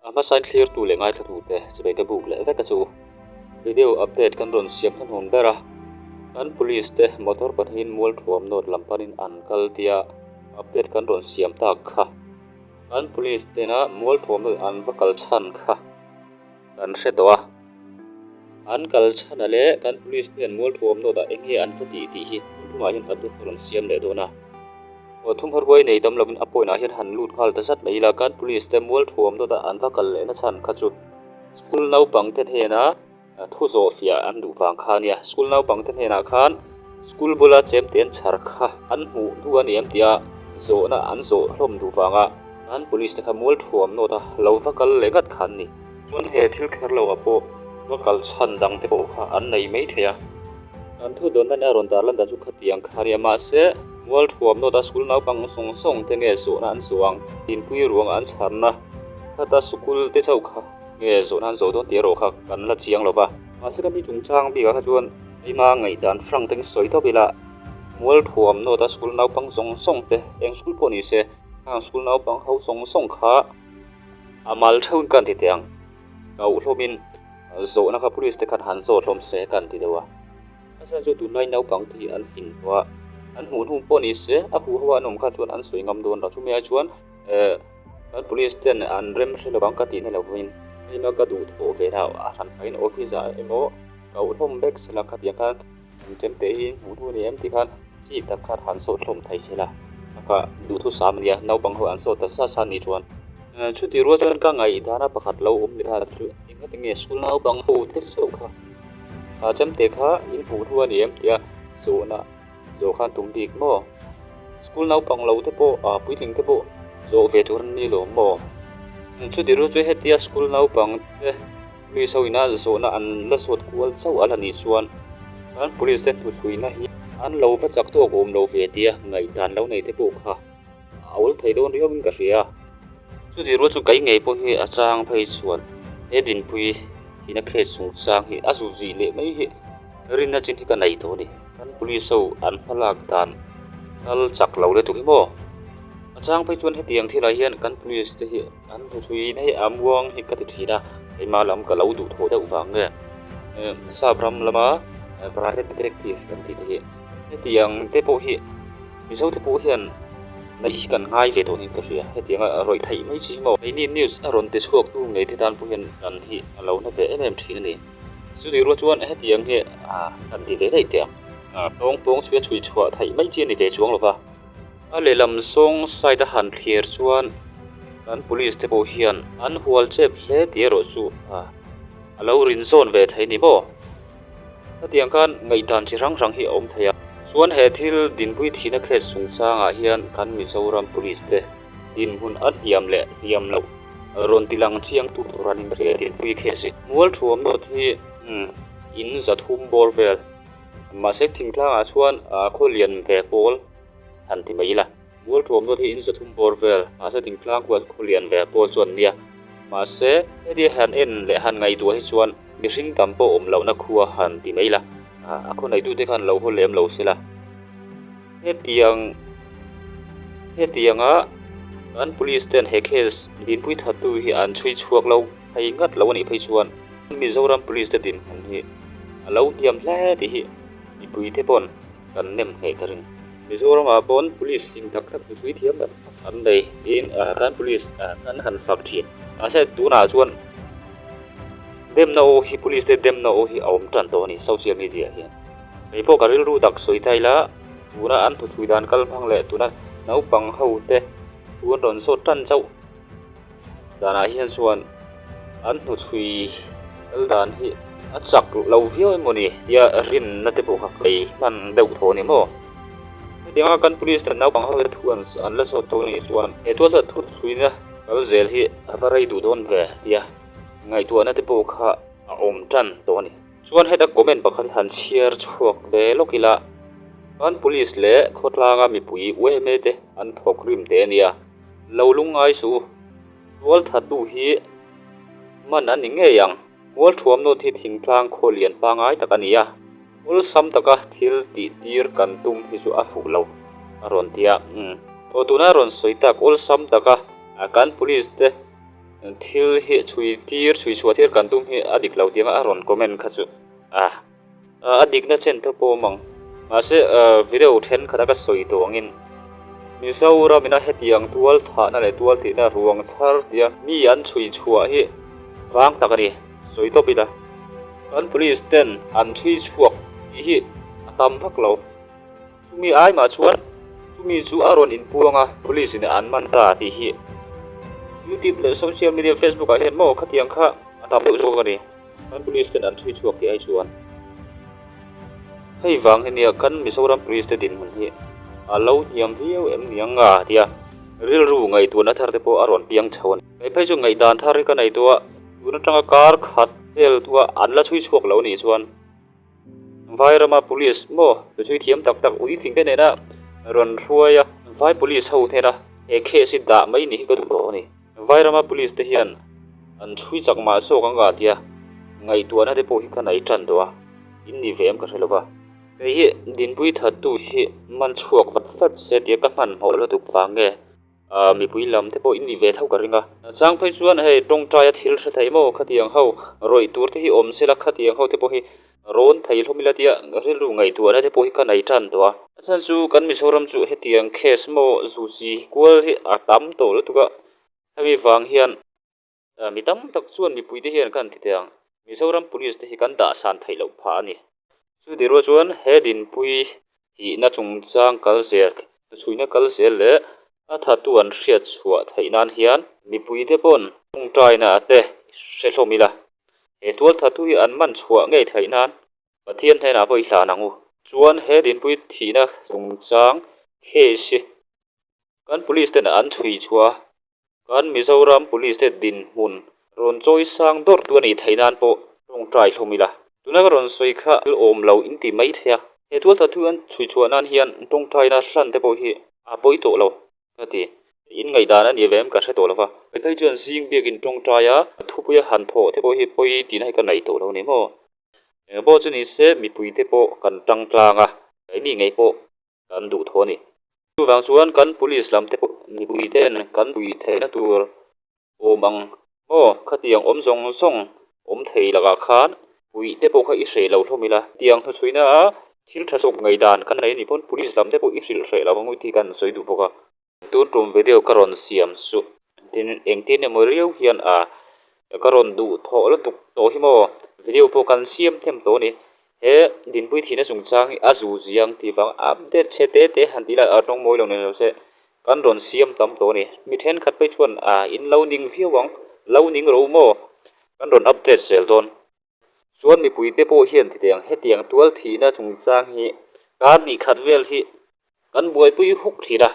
A hmasain thlirtu leh ngaithlatute chibai ka buk leh vek a chu. Video update kan rawn siam hnuhnun ber a, kan police te motor pahnihin mualthuam nawt lam panin an kal tia update kan rawn siam tak kha. Kan police tena mualthuam nawt an va kal chhan kha kan hre tawh a. An kal chhan a leh kan police ten mualthuam nawt ah eng nge an va tih tih hi tun tumah hian update ka rawn siam leh dawn a. Aw thumhar huai nei tam lovin a point ah hian han lut nghal ta zat mai ila kan police te mualthuam dawt a an va kal leh na chhan kha chu school naupang te hnena thu zawh fiah an duh vang kha ania school naupang te hnenah khan school bula chem te an chhar kha an hmuh hnu a ni em tia zawhna an zawh hlawm duh vanga kan police te kha mualthuam nawt a lo va kal leh ngat kha an ni. Chuan he thil kher lo ah pawh va kal chhan dang te pawh kha an nei mai thei a. Kan thu dawn dan a rawn dar lan dan chu khatiang kha nia mahse mual thuam nawt a school naupang zawng zawng te nge zawhna an zawh ang dinpui ruang an chharna khata school te chauh kha nge zawhna an zawh dawn tih erawh kha kan la chiang lo va. Mahse ka mi chungchang bikah kha chuan keima ngaihdan hrang te sawi tawp ila mual thuam nawt a school naupang zawng zawng te eng school pawh ni se khang school naupang ho zawng zawng kha a mal theuhin ka han ti teh ang kauh hlawmin. Zawhna kha police te khan han zawt hlawm se ka han ti deuh a. A chhan chu tunlai naupang te hi an fing tawh a, an hmuh hnum pawh ni se a huh ho a an awm khan chuan an sawi ngam dawn lo. Chumi ai chuan eh kan police ten an rem hre lovang ka tihna lovin keima ka duh thawh ve na a hran pahin office ah emaw koh hlawm vek sela khatiang khan An chem teh hi hmuh hnu a ni em tih khan chi tak khan han sawt hlawm thei se la a kha duhthusam a nia naupang ho an sawt ta sa sa ni chuan chutih rual chuan ka ngaihdan a pakhat lo awm leh a chu engati nge school naupang ho te chauh kha a chem teh kha in hmuh hnu a ni em tia zawhna zawh khan tum bik maw school naupang lo te pawh ah puitling te pawh zawh ve tur an ni lo maw chutih rual chu hetia school naupang te. Police ho ina zawhna an la zawt kual chauh a la nih chuan kan police te hnuchhuina hi an lo va chak tawk awm lo ve tia ngaihdan lo nei te pawh kha a awl thei dawn riau in ka hria. Chutih rual chu kei ngei pawh hi a chang phei chuan he dinpui thihna case chungchang hi a zut zih leh mai hi rinna chin hi ka nei tawh a ni. Kan police ho an hmalak dan kal chak lo lutuk hi maw? A chang phei chuan hetiang thilah hian kan police te hi An hnuchhuina hi a muang hi ka ti thin a, keimah lam ka lo duh thawh deuh vang nge sap ram lama private detective kan tih te hi hetiang te pawh hi Mizo te pawh hian neih hi kan ngai ve tawh niin ka hria hetianga rawih theih mai chi maw keini news a rawn ti chhuak tu ngei te tan pawh hian dan hi a lo na ve em em thin a ni chutih rual chuan hetiang hi kan ti ve daih teh ang tawng pawng chhuia chhui chhuah theih mai chi a ni ve chuang lo va. A lehlam zawng side a han thlir chuan kan police te pawh hian an hual chep hle tih erawh chu a lo rin zawn ve thei ni maw? Hetiang khan ngaihdan chi hrang hrang hi a awm thei a. Chuan he thil dinpui thihna case chungchangah hian kan Mizoram police te dinhmun a hniam leh hniam loh rawn ti lang chiang tu tur an inhria dinpui case hi. Mualthuam nawt hi in zathum bawr vel mahse thingtlangah chuan khaw lian ve pawl han ti mai ila. Mual thuam dawt hi in zathum bawr vel, mahse thingtlang khuan khaw lian ve pawl chuan nia. Mahse, heti han en leh han ngaihtuah hi chuan mihring tam pawh awm lohna khua han ti mai ila, a khaw neitute khan lo haw lem lo sela. Hetiang hetianga kan police ten he case dinpui thattu hi an chhui chhuak lo phei ngat lo a nih phei chuan Mizoram police te dinhmun hi a lo hniam hle tih hi mipuite pawn kan nem ngheh ka ring. Mizoramah pawn police sing tak tak hnuchhui thiam tak tak an nei tiin kan police kan han fak thin. Mahse tunah chuan demna aw hi police te demna aw hi a awm tan tawh a ni social media ah hian. Kei pawh ka rilru tak sawi ta ila tuna an hnuchhui dan kal hmang leh tuna naupang ho te thu an rawn zawt tan chauh. Danah hian chuan an hnuchhui kal dan hi a chak lo viau emaw ni tia rinna te pawh kha kei hman deuh thaw a ni maw. Hetianga kan police ten naupang ho te thu an la zawt tawh anih chuan he tualthat thu chhuina kal zel hi a va rei duh dawn ve tia ngaihtuahna te pawh kha a awm tan tawh a ni. Chuan heta comment pakhat hi han chhiar chhuak ve lawk ila kan police leh khawtlanga mipui uaime te an thawk rim teh a nia. Lo lungngai suh u, tualthattu hi man a ni ngei ang. Mualthuam nawt hi thingtlang khaw lian pangngai tak a ni a, awlsam taka thil tih tir kan tum hi chu a fuh lo a rawn ti a. Aw tuna rawn sawi tak awlsam taka kan police te. Thil hi chhui tir, chhui chhuah tir kan tum hi a dik lo tih anga a rawn comment kha chu a a dikna chen te pawh awm ang. Mahse video thenkhat a ka sawi tawh angin Mizoram ina hetiang tual thahna leh tual tihna ruang chhar tia mi an chhui chhuah hi vang tak a ni, sawi tawp ila. Kan police ten an chhui chhuak tih hi a tam vak lo. Chumi ai mah chuan chumi chu a rawn inpuang a, police in an man ta tih hi YouTube leh social media Facebook ah hian maw khatiang kha a tam deuh zawk a ni. Kan police ten an chhui chhuak tih ai chuan hei vang hi nia kan Mizoram police te dinhmun hi a lo hniam viau em ni ang a tia rilru ngaihtuahna thar te pawh a rawn piang chho a ni. Kei phei chu ngaihdan thar hi ka nei tawh a, tun atanga kar khat vel tua an la chhui chhuak lo nih chuan Vairama police maw chu chhui thiam tak tak ui fing te nena rawn hruai a, vai police ho hnena he case hi dah mai ni hi ka duh tawh a ni. Vairama police te hian an chhui chak mah zawk ang a tia ngaihtuahna te pawh hi ka nei tan tawh a, in ni ve em ka hre lo va. Kei hi dinpui thattu hi man chhuak vat vat se tia ka hmanhmawh lutuk vang nge. Ahh mipui lam te pawh in ni ve tho ka ring a. Chang phei chuan hei tawngtaia thil hre thei maw khatiang ho rawih tur te hi awm sela khatiang ho te pawh hi rawn thei hlawm ila tia rilru ngaihtuahna te pawh hi ka nei tan tawh a. A chhan chu kan Mizoram chu hetiang case maw zuzi kual hi a tam tawh lutuk a, hemi vang hian Mi tam tak chuan mipuite hian kan ti teh ang, Mizoram Police te hi kan dah san theih loh phah a ni. Chu ti rual chuan he dinpui thihna chungchang kal zel, chhuina kal zel leh a thattu an hriat chhuah theih nan hian mipuite pawn tawngtaina te hre hlawm ila, he tual thattu hi an man chhuah ngei theih nan Pathian hnenah pawh i hlan ang u. Chuan he dinpui thihna chungchang case hi kan Police ten an chhui chhuah a, Kan Mizoram Police te dinhmun rawn chawi sang dawrh tu a nih theih nan pawh tawngtai hlawm ila. Tuna ka rawn sawi kha thil awm lo in ti mai thei a. He tualthat thu an chhui chhuah nan hian tawngtaina hlan te pawh hi a pawi tawh lo ka ti. In ngaihdan a ni ve em ka hre tawh lo va. Kei phei chuan zing biakin tawngtai a thupuia han thawh te pawh hi pawi tihna hi ka nei tawh lo ni maw. Engpawh chu ni se mipui te pawh kan tang tlang a, keini ngei pawh kan duh tho a ni. Chuvang chuan kan police lam te pawh mipui ten kan puih theihna tur awm ang maw khatiang awm zawng zawng awm thei lakah khan puih te pawh kha i hreh lo hlawm ila. Tiang hnuchhuina a thil tha zawk ngaihdan kan nei a nih pawn police lam te pawh i hrilh hreh lo ang u tih kan sawi duh bawk a. Tun tum video ka rawn siam chu tin engtin emaw riau hian a ka rawn duh thawh lutuk tawh hi maw video pawh kan siam them tawh a ni he dinpui thihna chungchang hi a zu ziang tih vang update chhe te te han tih lah a tawng mawi lo ni lo se kan rawn siam tam tawh a ni mi thenkhat phei chuan a in lo ning viau ang lo ning ro maw kan rawn update zel dawn. Chuan mipuite pawh hian titiang hetiang tual thihna chungchang hi kar hnih khat vel hi kan buaipui huk thin a,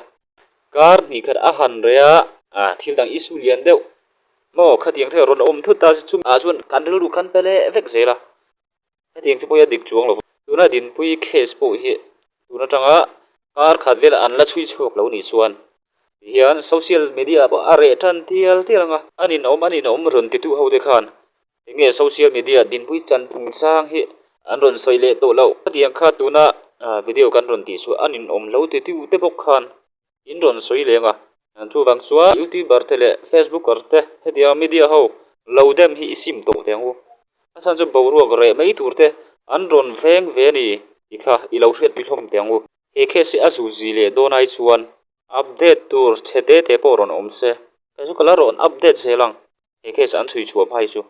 kar hnih khat a han reh a, ah thil dang issue lian deuh maw khatiang te rawn awm thut ta chumi ah chuan kan rilru kan pe leh vek zel a, hetiang te pawh hi a dik chuang lo. Tuna dinpui case pawh hi tun atanga kar khat vel an la chhui chhuak lo nih chuan tihian social media pawh a reh tan tial tial ang a, a ninawm a ninawm rawn titu ho te khan Enge social media dinpui chan chungchang hi an rawn sawi leh tawh loh. Khatiang kha tuna video kan rawn tih chu a ninawm lo ti tu te bawk khan in rawn sawi leng a. Chuvang chuan youtuber te leh facebooker te hetiang media ho lo dem hi i sim tawh teh ang u. A chhan chu boruak reh mai tur te an rawn veng ve a ni tih kha i lo hriatpui hlawm teh ang u. He case hi a zuzi leh dawn ai chuan update tur chhe te te pawh rawn awm se. Kei chu ka la rawn update zel ang. He case an chhui chhuah hmai chu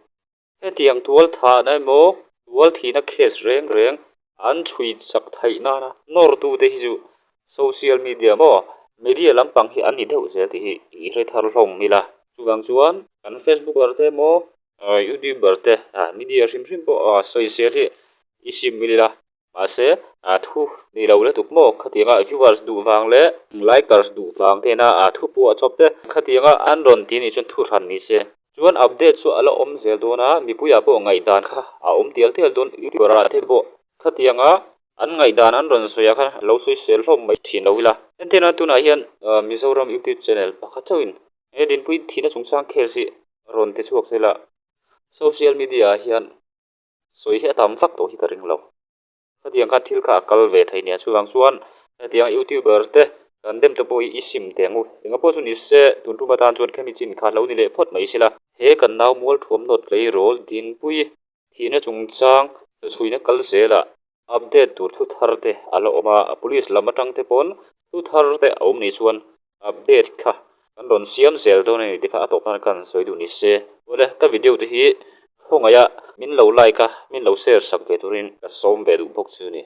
hetiang tual thahna emaw tual thihna case reng reng an chhui chak theih nana nawrtu te hi chu social media maw media lampang hi an ni deuh zel tih hi i hre thar hlawm ila. Chuvang chuan kan facebooker te emaw youtuber te media hrim hrim pawh sawisel hi i sim ila. Mahse, a thu ni lo lutuk maw? Khatianga viewers duh vang leh likers duh vang tena a thu pawh a chawp te. Khatianga an rawn ti nih chuan thu hran ni se. Chuan update chu a la awm zel dawn a, mipuiah pawh ngaihdan kha a awm tial tial dawn. Youtuber ah te pawh khatianga an ngaihdan an rawn sawi ah khan lo sawi sel hlawm mai thin lo ila. Entirna tunah hian Mizoram YouTube channel pakhat chauhin he dinpui thihna chungchang case hi rawn ti chhuak se la, social media ah hian Sawi hi a tam vak tawh hi ka ring lo. Khatiang khan thil kha a kal ve thei nia chuvang chuan hetiang youtuber te kan dem te pawh hi i sim teh ang u. Engah pawh chu ni se tun tum atan chuan khemi chin kha lo ni leh phawt mai sela. He kan nau mualthuam nawt tleirawl Dinpui thihna chungchang hnuchhuina kal zelah update tur thu thar te a la awm a, police lam atang te pawn thu thar te a awm nih chuan update kha kan rawn siam zel dawn a ni tih kha a tawp nan khan sawi duh ni se. Awle ka video te hi khawngaih a min lo like a min lo share sak ve turin ka sawm ve duh bawk chu a ni.